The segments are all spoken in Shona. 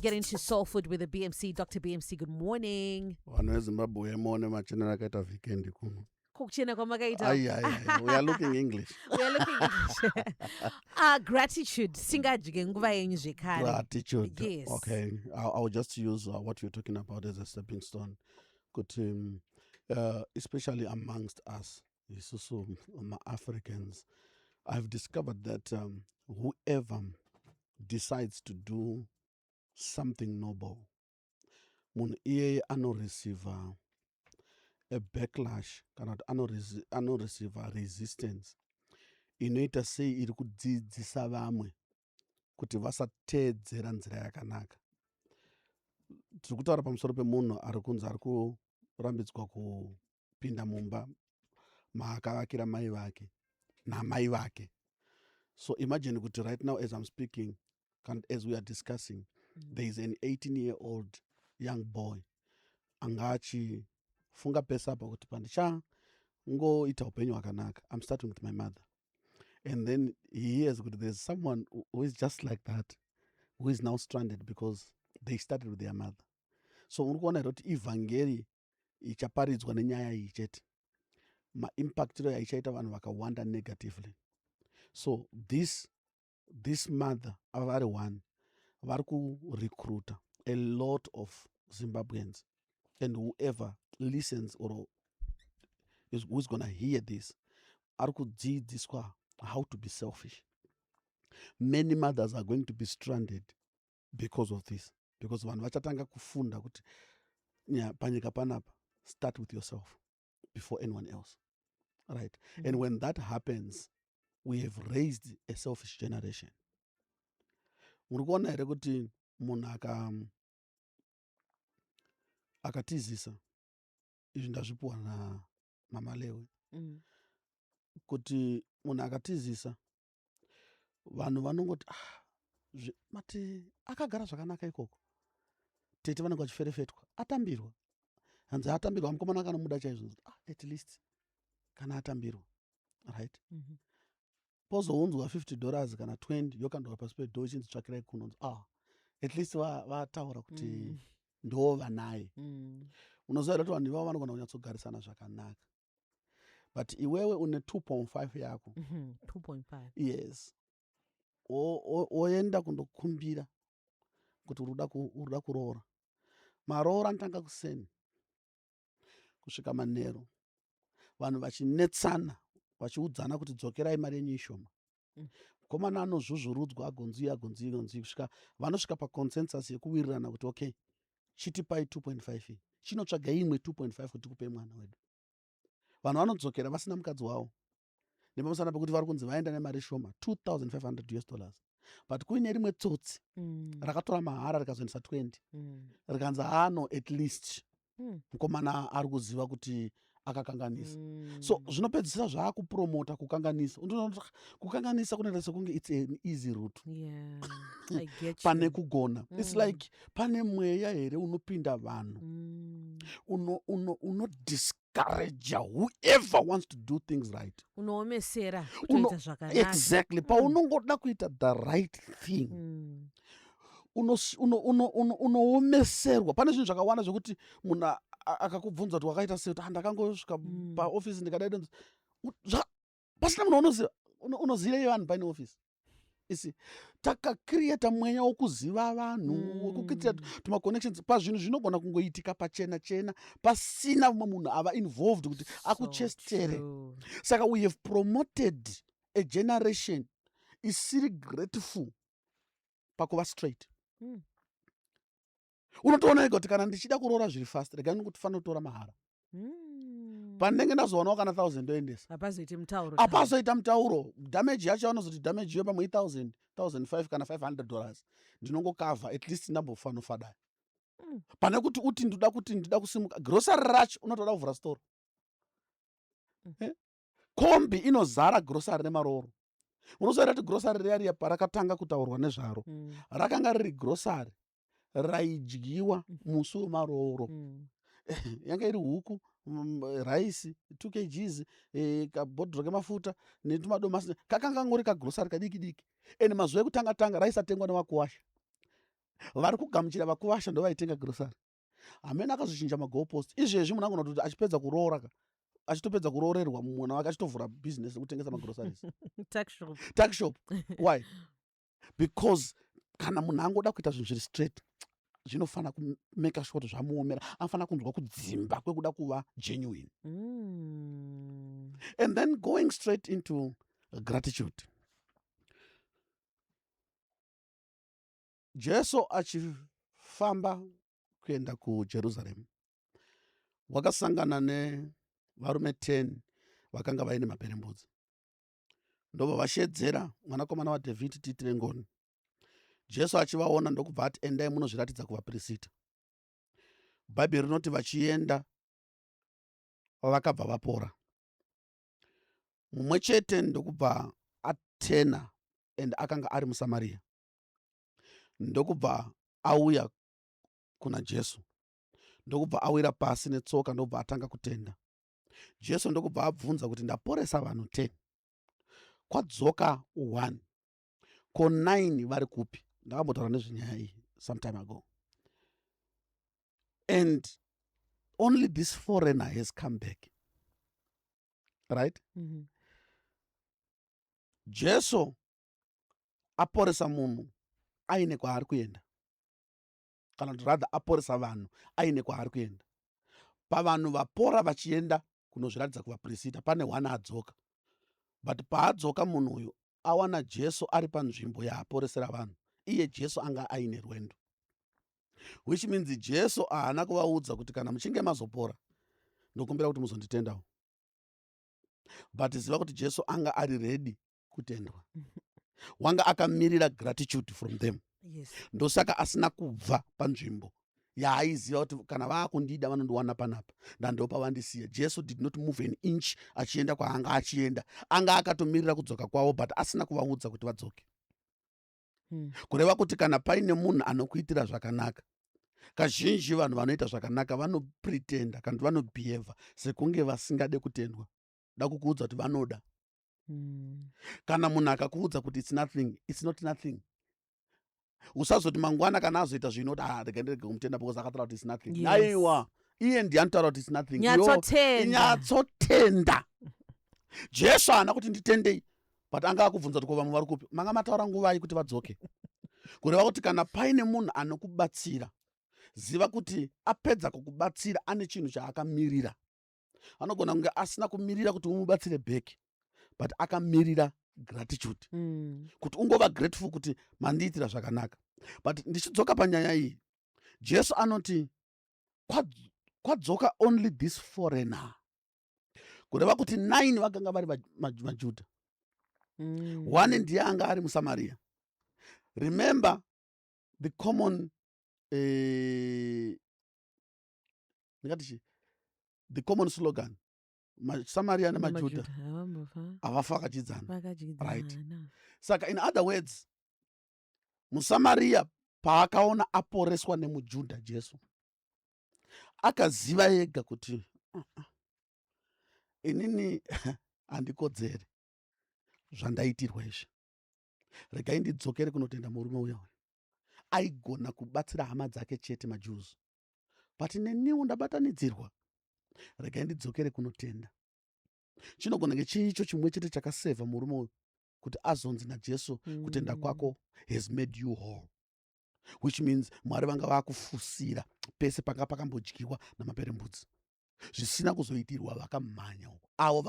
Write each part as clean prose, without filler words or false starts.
get into Soul Food with the BMC. Dr. BMC, good morning. Vanhu veZimbabwe, muone machenero akaita weekend kuno. Kukuchena kwamakaita. Ai, ai, ai, we are looking English. We are looking English. Gratitude. Singadye nguva yenyu zvekare. Gratitude. Yes. Okay, I'll just use what you're talking about as a stepping stone kuti especially amongst us isusu ma-Africans, I've discovered that whoever decides to do something noble, munhu iyeye anoreceiva a backlash kana kuti anoreceiva resistance inoita sei iri kudzidzisa vamwe kuti vasateedzera nzira yakanaka. Tiri kutaura pamusoro pemunhu ari kunzi ari kurambidzwa kupinda mumba maakavakira mai vake namai vake. So imagine kuti right now as I'm speaking and as we are discussing, there is an 18-year-old young boy anga achifunga pese apa kuti pandichangoita upenyu hwakanaka, I'm starting with my mother. And then he hears kuti there's someone who is just like that, who is now stranded because they started with their mother. So uri kuona here kuti ivhangeri ichaparidzwa nenyaya iyi chete, maimpactiro yaichaita vanhu vakawanda negatively. So this mother, ava vari one, vari kurecruita a lot of Zimbabweans and whoever listens or is who's gonna hear this, ari kudzidziswa how to be selfish. Many mothers are going to be stranded because of this, because vanhu vachatanga kufunda kuti panyika panapa, start with yourself before anyone else, right? And when that happens, we have raised a selfish generation. Muri kuona here kuti munhu akatizisa izvi, ndazvipiwa namama Lewe, kuti munhu akatizisa, vanhu vanongoti, "Ah, mati akagara zvakanaka ikoko." Tete vanenge vachiferefetwa, atambirwa, hanzi atambirwa, mukomana akanomuda chaizvo. Ah, at least kana atambirwa, right? Pozounzwa $50 kana 20, yokandwa pasi pedoor, ichinzi tsvakirai kunonzi, ah, at least vataura kuti ndo vanaye. Unoziva here kuti vanhu ivavo vanogona kunyatsogarisana zvakanaka, but iwewe une 2.5 yako. 2.5. Yes. Woenda kundokumbira kuti uri kuda kuroora. Maroora anotanga kuseni kusvika manheru, vanhu vachinetsana, vachiudzana kuti dzokerai, mari yenyu ishoma. Mukomana anozvuzvurudzwa, agonzi agonzi agonzi, kusvika vanosvika paconsensus yekuwirirana kuti okay, chitipai 2.5 iyi, chinotsvaga imwe 2.5 kuti tikupei mwana wedu. Vanhu vanodzokera vasina mukadzi wavo nepamusana pekuti vari kunzi vaenda nemari shoma, 2500 US dollars, but kuine rimwe tsotsi rakatora mahara, rikazoendesa 20, rikanzi haano, at least mukomana ari kuziva kuti akakanganisa. So zvinopedzisira zvaakupromota kukanganisa. Unoona kuti kukanganisa kunoita sekunge it's an easy route Yeah, I get pane you. kugona. It's like pane mweya here unopinda vanhu unodiscouraja whoever wants to do things right. Unoomesera kutoita zvakanaka. Exactly. Paunongoda kuita the right thing, unoomeserwa. Pane zvinhu zvakawanda zvekuti munhu akakubvunza kuti wakaita sei, kuti, "Ah, ndakangosvika paofisi ndikadai." Pasina munhu unoziva, unozivei vanhu paine ofisi isi. Takacreata mweya wokuziva vanhu, wekukuitira tumaconnections pazvinhu zvinogona kungoitika pachena chena, pasina mumwe munhu ava involved kuti So akuchestere. True. Saka we have promoted a generation isiri grateful pakuva straight. Unotoona ega kuti kana ndichida kuroora zviri fast, regai ndikuti fanira kutora mahara. Pandinenge ndazowanawo kana 1000, ndoendesa. Hapazoiti mutauro. Apazoita mutauro. Damage yacho, vanozoti damage iyo pamwe i1000, 1005 kana $500, ndinongokavha, at least ndambofanofadai. Pane kuti uti ndoda kuti ndida kusimuka, grocery racho unotoda kuvhura store. Eh? Kombi inozara grocery nemaroro. Unozoera kuti grocery riya riya parakatanga kutaurwa nezvaro, rakanga riri grocery raidyiwa musi wemaroro. Yanga iri huku, raisi 2 kgs, kabhodhoro kemafuta netumadomasi. Kakanga ngori kagrocery kadiki diki, and mazuva ekutanga tanga raisatengwa nevakuwasha. Vari kugamuchira vakuvasha ndovaitenga grocery. Hamene akazochinja magoalpost. Izvezvi munhu angona kuti achipedza kuroora ka, achitopedza kuroorerwa mwana wake achitovhura business rekutengesa magroceries. Tuck shop. Tuck shop. Why? Because kana munhu angoda kuita zvinhu zviri straight, zvinofana kumeka sure kuti zvamuomera. Anofanira kunzwa kudzimba kwekuda kuva genuine. And then going straight into gratitude. Jesu achifamba kuenda kuJerusarema wakasangana nevarume 10 vakanga vaine maperembudzi, ndobva vashedzera, "Mwanakomana waDhavhidhi, tiitire ngoni." Jesu achivaona ndokubva ati, "Endai munozviratidza kuvapirisita." Bhaibheri rinoti vachienda vakabva vapora. Mumwe chete ndokubva atena and akanga ari muSamariya, ndokubva auya kuna Jesu, ndokubva awira pasi netsoka, ndokubva atanga kutenda. Jesu ndokubva abvunza kuti, "Ndaporesa vanhu 10, kwadzoka 1, ko 9 vari kupi?" Ndakambotaura nezvenyaya iyi some time ago. And only this foreigner has come back, right? Jesu aporesa munhu aine kwaari kuenda, kana kuti rather aporesa vanhu aine kwaari kuenda. Pavanhu vapora vachienda kunozviratidza kuvapirisita, pane one adzoka, but paadzoka munhu uyu awana Jesu ari panzvimbo yaaporesera vanhu. Iye Jesu anga aine rwendo, which means Jesu haana kuvaudza kuti, "Kana muchinge mazopora, ndokumbira kuti muzonditendawo." But ziva kuti Jesu anga ari ready kutendwa, wanga akamirira gratitude from them. Ndosaka asina kubva panzvimbo yaaiziva kuti kana vaakundida vanondiwana panapa, ndandopa vandisiya. Jesu did not move an inch achienda kwaanga achienda. Anga akatomirira kudzoka kwavo, but asina kuvaudza kuti vadzoke. Kureva kuti kana paine munhu anokuitira zvakanaka, kazhinji vanhu vanoita zvakanaka vanopretenda kana kuti vanobhehave sekunge vasingade kutendwa. Da kukuudza kuti vanoda. Kana munhu akakuudza kuti it's nothing, it's not nothing. Usazoti mangwana kana azoita zvino kuti, "Ah, rega ndirege kumutenda because akataura kuti it's nothing." Aiwa, iye ndiye anotaura kuti it's nothing. Nyatsotenda. Nyatsotenda. Jesu haana kuti, "Nditendei," but anga akubvunza kuti, "Ko vamwe vari kupi? Manga mataura nguvai kuti vadzoke?" Kureva kuti kana paine munhu anokubatsira, ziva kuti apedza kukubatsira ane chinhu chaakamirira. Anogona kunge asina kumirira kuti umubatsire back, but akamirira gratitude, kuti ungova grateful kuti mandiitira zvakanaka. But ndichidzoka panyaya iyi, Jesu anoti kwadzoka only this foreigner, kureva kuti 9 vakanga vari maJudha. One ndiye anga ari muSamariya. Remember the common ndingati chi, the common slogan, maSamariya nemaJudha havambofa havafa vakadyidzana. Vakadyidzana. Right. Saka in other words, muSamariya paakaona aporeswa nemuJudha, Jesu, akaziva ega kuti, "Ah, ah, inini handikodzeri zvandaitirwa izvi. Regai ndidzokere kunotenda murume uya uyu. Aigona kubatsira hama dzake chete, maJews, but neniwo ndabatanidzirwa. Regai ndidzokere kunotenda." Chinogona kunge chiicho chimwe chete chakasevha murume uyu kuti azonzi naJesu, "Kutenda kwako has made you whole," which means Mwari vanga vakufusira pese panga pakambodyiwa namaperembudzi zvisina kuzoitirwa vakamhanya uko. Avo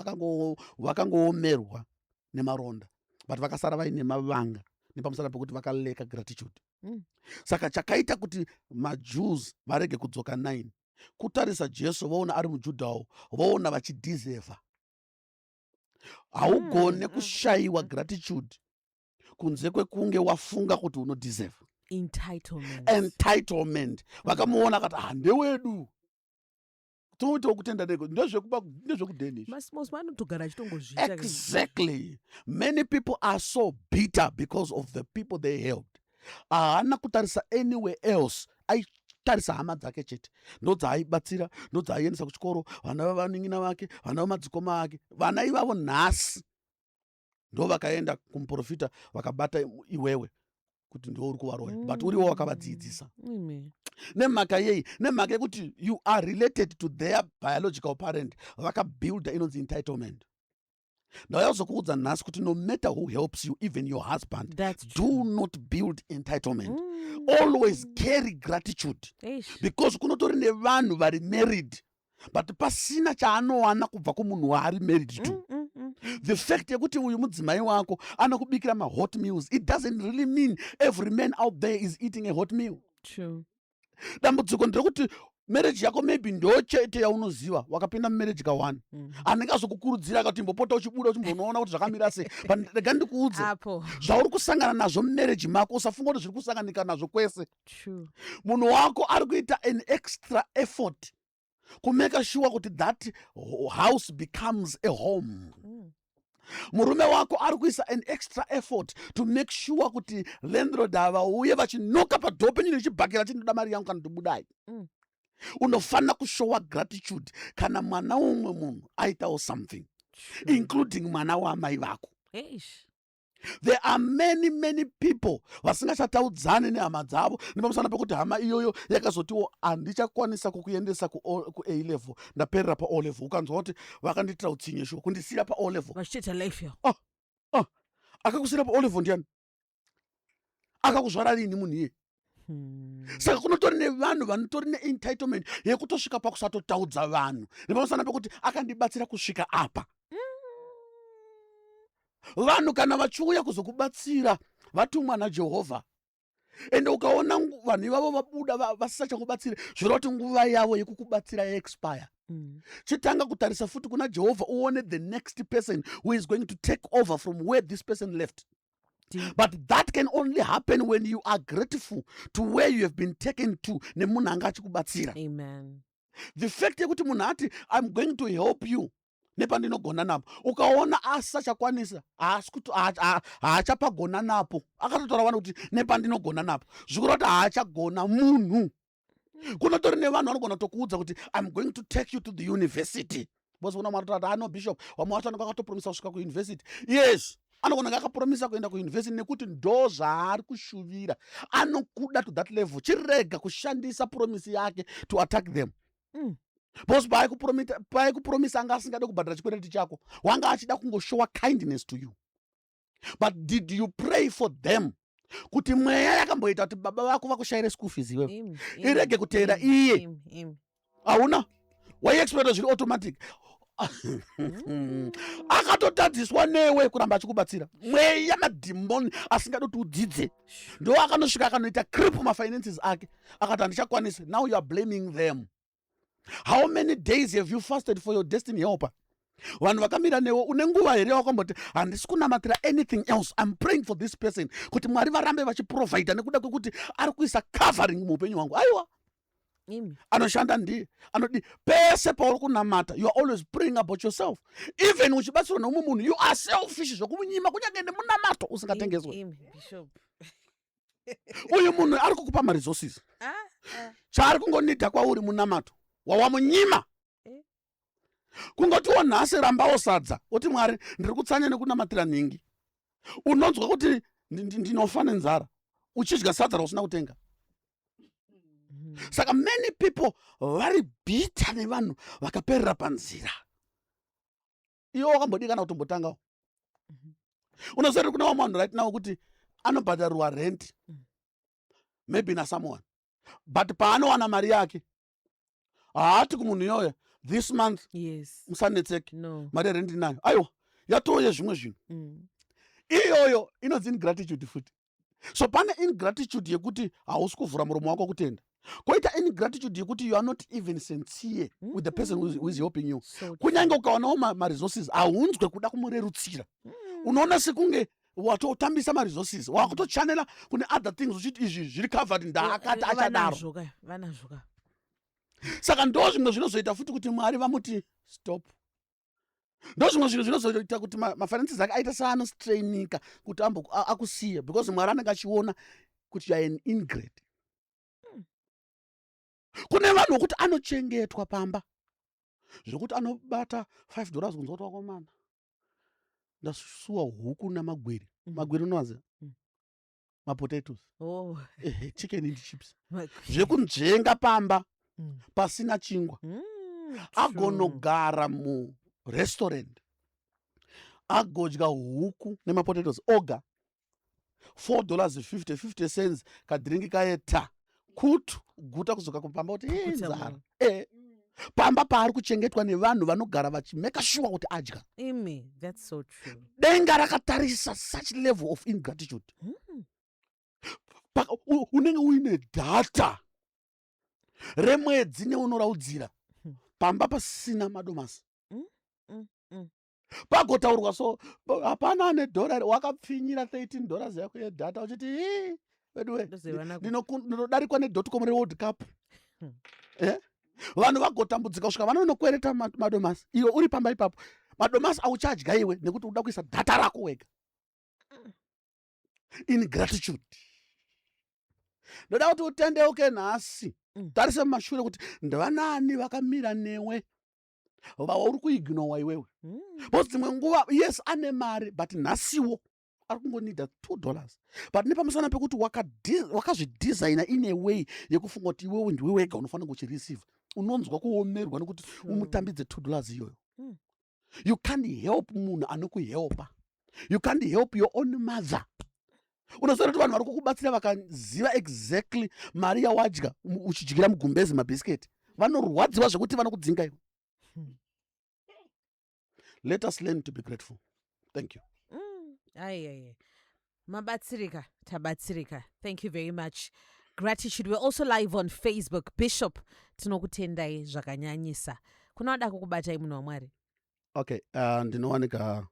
vakangoomerwa nemaronda, but vakasara vaine mavanga nepamusana pekuti vakalacka gratitude. Saka chakaita kuti maJews varege kudzoka 9, kutarisa Jesu voona ari muJudhawo, voona vachideserva. Haugone kushayiwa gratitude kunze kwekunge wafunga kuti unodeserva. Entitlement. Entitlement. Vakamuona akati, "Ah, ndewedu, toitawo kutenda neko ndezvekuba, ndezvekudheni izvi." Masimos vanotogara achitongozviita. Exactly. Many people are so bitter because of the people they helped. Haana kutarisa anywhere else, aitarisa hama dzake chete, ndodzaaibatsira, ndodzaiendesa kuchikoro, vana vavanin'ina vake, vana vamadzikoma ake. Vana ivavo nhasi ndo vakaenda kumuprofita vakabata iwewe. Kuti ndiwo uri kuvaroya, but uriwo wakavadzidzisa. Imi. Nemhaka yei? Nemhaka yekuti you are related to their biological parent. Vakabuilda inonzi entitlement. Ndauya kuzokuudza nhasi kuti no matter who helps you, even your husband, That's do true. not build entitlement. Always carry gratitude, Eish. because kunotori nevanhu vari married but pasina chaanowana kubva kumunhu waari married to. The fact yekuti uyu mudzimai wako anokubikira mahot meals, it doesn't really mean every man out there is eating a hot meal. True. Dambudziko nderekuti marriage yako maybe ndo chete yaunoziva. Wakapinda mumarriage ka1, handingazokukurudzira akati imbopota uchibuda uchimbonoona kuti zvakamira sei, but rega ndikuudze, Apo. zvauri kusangana nazvo mumarriage mako, usafunga kuti zviri kusanganika nazvo kwese. Munhu wako ari kuita an extra effort kumake sure kuti that house becomes a home. Murume wako ari kuisa an extra effort to make sure kuti landlord havauye vachinoka padhoo penyu nechibhakera, chinoda mari yangu kana tobudai. Unofanira kushowa gratitude kana mwana womumwe munhu aitawo something, including mwana waamai vako. Eish. There are many, many people vasingachataudzani nehama dzavo nepamusana pekuti hama iyoyo yakazotiwo, "Handichakwanisa kukuendesa kuA level, ndaperera paO level." Ukanzwa kuti, "Vakandiitira utsinye shuwa kundisiya paO level." Vachitoita life yavo. Akakusiyira paO level ndiani? Akakuzvara rini munhu iye? Saka kunotori nevanhu vanotori neentitlement yekutosvika pakusatotaudza vanhu nepamusana pekuti akandibatsira kusvika apa. Vanhu kana vachiuya kuzokubatsira, vatumwa naJehovha. Ende ukaona vanhu ivavo vabuda, vasisachakubatsira, zvoreva kuti nguva yavo yekukubatsira yaexpire. Chitanga kutarisa futi kuna Jehovha, uone the next person who is going to take over from where this person left. But that can only happen when you are grateful to where you have been taken to nemunhu anga achikubatsira. Amen. The fact yekuti munhu ati, "I'm going to help you nepandinogona napo," ukaona asisachakwanisa, haasi kuti haachapagona napo. Akatotaura vana kuti nepandinogona napo, zvikureva kuti haachagona munhu. Kunotori nevanhu vanogona kutokuudza kuti, "I'm going to take you to the university," because kuna mwari tati ano bishop, vamwe vacho vanenge vakatopromisa kusvika kuuniversity. Yes, anogona kunge akapromisa kuenda kuuniversity nekuti ndo zvaari kushuvira, anokuda to that level. Chirega kushandisa promise yake to attack them, because paaikupromisa anga asingade kubhadhara chikwereti chako, wanga achida kungoshowa kindness to you. But did you pray for them kuti mweya yakamboita kuti baba vako vakushayire school fees iwewe Imi, irege imi, kuteera imi, iye? Imi, imi. Hauna waiexpecta zviri automatic. Akatotadziswa newe kuramba achikubatsira. Mweya madhimoni asingadi kuti udzidze ndo akanosvika akanoita cripple mafinances ake, akati, "Handichakwanisi." Now you are blaming them. How many days have you fasted for your destiny helper, vanhu vakamira newe? Une nguva here wakamboti, "Handisi kunamatira anything else, I'm praying for this person kuti Mwari varambe vachiprovhaida nekuda kwekuti ari kuisa covering muupenyu hwangu"? Aiwa. Imi. Anoshanda ndiye anodi. Pese pauri kunamata, you are always praying about yourself. Even uchibatsirwa neumwe munhu, you are selfish zvokumunyima kunyange nemunamato usingatengeswe. Imi, bishop. Uyu munhu ari kukupa maresources, Ah, ah. chaari kungonidha kwauri munamato wawamunyima. Kungotiwo nhasi rambawo sadza, uti, "Mwari, ndiri kutsanya nekunamatira nhingi." Unonzwa kuti ndinofa nenzara uchidya sadza rausina kutenga. Saka many people vari bitter nevanhu vakaperera panzira. Iwe wakambodikana kutombotangawo. Unoziva kuti kuna vamwe vanhu right now kuti anobhadharirwa rent, maybe nasomeone, but paanowana mari yake haati kumunhu iyoyo, "This month musanetseke, No. mari yerent inayo." Aiwa, yatouye zvimwe zvinhu. Iyoyo inonzi ingratitude futi. So pane ingratitude yekuti hausi kuvhura muromo wako kutenda, koita ingratitude yekuti you are not even sincere with the person who is helping you. So true. Kunyange ukawanawo maresources, haunzwe kuda kumurerutsira. Unoona sekunge watotambisa maresources, wakutochanela kune other things, uchiti izvi zviri covered, ndaakati achadaro. Vanazvo ka, vanazvo ka. Saka ndo zvimwe zvinozoita futi kuti Mwari vamuti stop. Ndo zvimwe zvinhu zvinozoita kuti mafinances ake aita seanostrainika kuti akusiye, because Mwari anenge achiona kuti you are an ingrate. Kune vanhu vokuti anochengetwa pamba zvokuti anobata $5, kunzwa kuti, "Wakomana, ndasuwa huku namagwiri." Magwiri unowaziva? Mm. Mapotatoes. Oh. Ehe, chicken and chips. My Zvekunzvenga pamba pasina chingwa. True. Agonogara murestaurant, agodya huku nemapotatoes oga, $4 50 50 cents, kadhiringi kaeta kutu guta, kuzoka kupamba kuti, "Eh, Kuguta nzara." munhu. Pamba paari kuchengetwa nevanhu vanogara vachimeka sure kuti adya. Imi, that's so true. Denga rakatarisa such level of ingratitude. Unenge uine dhata remwedzi neunoraudzira, pamba pasina madomasi. Pagotaurwa so, hapana ane dhora, wakapfinyira $13 yako yedhata uchiti, "Ii, veduwe, Ndoziva. ndinodarikwa nedotcom reWorld Cup." Eh? Vanhu vagotambudzika kusvika vanonokwereta madomasi. Iwe uri pamba ipapo, madomasi auchadya iwe nekuti uda kuisa dhata rako wega. Ingratitude. Ndoda kuti utendeuke nhasi. Tarise mumashure kuti ndavanani vakamira newe vauri kuignowa iwewe. Because dzimwe nguva, yes, ane mari, but nhasiwo ari kungonida $2, but nepamusana pekuti wakazvidhizaina in a way yekufunga kuti iwewe ndiwe wega unofanira kuchireceive, unonzwa kuomerwa nekuti umutambidze $2 iyoyo. You can't help munhu anokuhelpa. You can't help your own mother. Unoziva kuti vanhu vari kukubatsira vakaziva exactly mari yawadya uchidyira mugumbezi mabhisiketi, vanorwadziwa zvekuti vanokudzinga iwe. Let us learn to be grateful. Thank you. Ai, ai, ai. Mabatsirika, tabatsirika. Thank you very much. Gratitude. We're also live on Facebook. Bishop, tinokutendai zvakanyanyisa. Kuna vada kukubatai, munhu waMwari? Okay, ndinowanika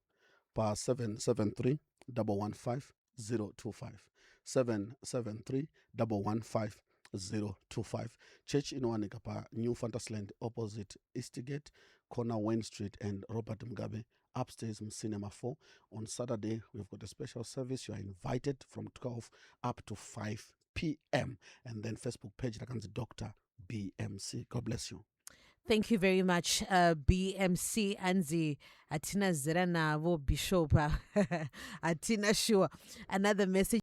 pa 773 115 025, 773 115 025. Church inowanika pa New Fantasland, opposite Eastgate, corner Wayne Street and Robert Mugabe, upstairs Cinema 4. On Saturday we've got a special service. You are invited from 12 up to 5 p.m. And then Facebook page rakanzi Dr BMC. God bless you. Thank you very much, BMC. Anzi, hatina zera navo, Bishop. Hatina sure. Another message.